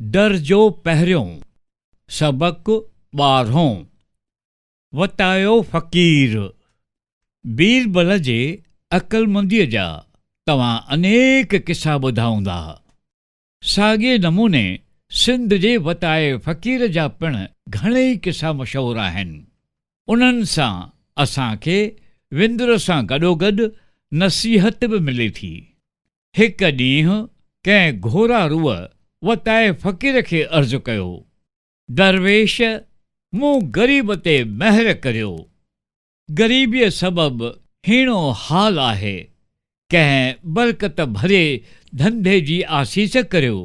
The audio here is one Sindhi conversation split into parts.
درجو پهريون، سبق ٻارهون، وتايو فقير. بيربل جي عقلمنديء جا توهان انيڪ قصا ٻڌا هوندا. ساڳئي نموني سنڌ جي وتائي فقير جا پڻ گهڻيئي قصا مشهور آهن. انهن سان اسان کي وندر سان گڏوگڏ نصيحت به ملي ٿي. هڪ ڏينهن ڪنهن گهورا روء وتائي فقير کي عرض ڪيو، درويش مون غريب تي مهر ڪريو، غريبيء سبب هيڻو حال آهي، ڪنهن برڪت ڀريي ڌنڌي جي آسيس ڪريو.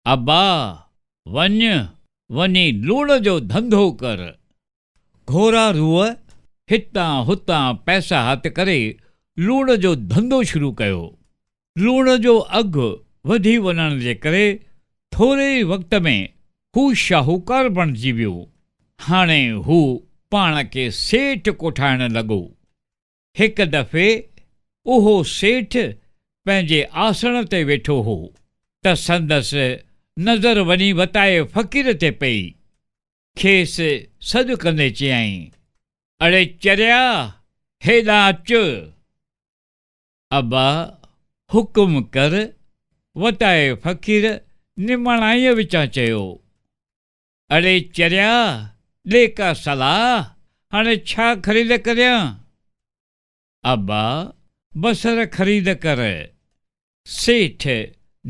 ابا وڃ، وڃي لوڻ جو ڌنڌو ڪر. گهورا روء هتان هتان پئسا هٿ ڪري لوڻ جو ڌنڌو شروع ڪيو. لوڻ جو اگهه وڌي وڃڻ جي ڪري ٿوري ئي وقت ۾ هو شاهوڪار بڻجي ويو. هاڻي هو پاڻ کي سيٺ ڪوٺائڻ لڳو. هڪ دفعي اهو سيٺ پنهنجي آسڻ تي ويٺو هو ته سندس نظر وڃي وتائي فقير تي پئي. کيس سڏ ڪندي چيائين، اڙي چريا، هيڏانهن اچ. ابا، حڪم ڪر. وتائي فقير نماڻائيء وچان چيو، اڙي چريا، ڏي ڪا صلاح، هاڻي ڇا خريد ڪريان؟ ابا، بصر خريد ڪر. سيٺ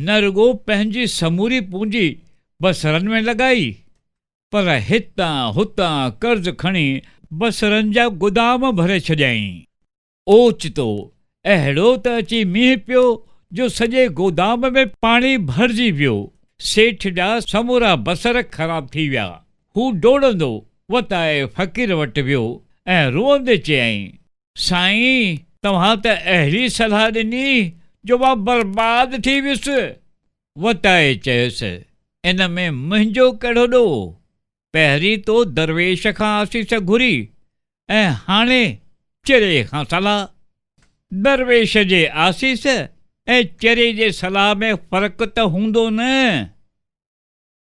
نه رڳو پنهنجي سموري پونجي بصرن ۾ لڳائي، پر هتان هتان قرض کڻي بصرن جا گدام ڀري ڇڏيائين. اوچتو اهڙو ته اچي مينهن پيو جو سڄي گودام ۾ پاڻي ڀرجي ويو. سيٺ جا سمورا بصر خراب ٿي ويا. هو ڊوڙندو وتائي فقير وٽ ويو ۽ روئندي چيائين، سائين توهان ته اهڙي صلاح ڏني جو مان برباد ٿي ويس. وتائي چيس، ان ۾ منهنجو ڪهڙو ڏوهه؟ پهرين تو درويش کان آسيس گهري ۽ هاڻي چري کان صلاح. درويش جي آسيس ۽ چري جي صلاح ۾ فرق ته هوندو نه؟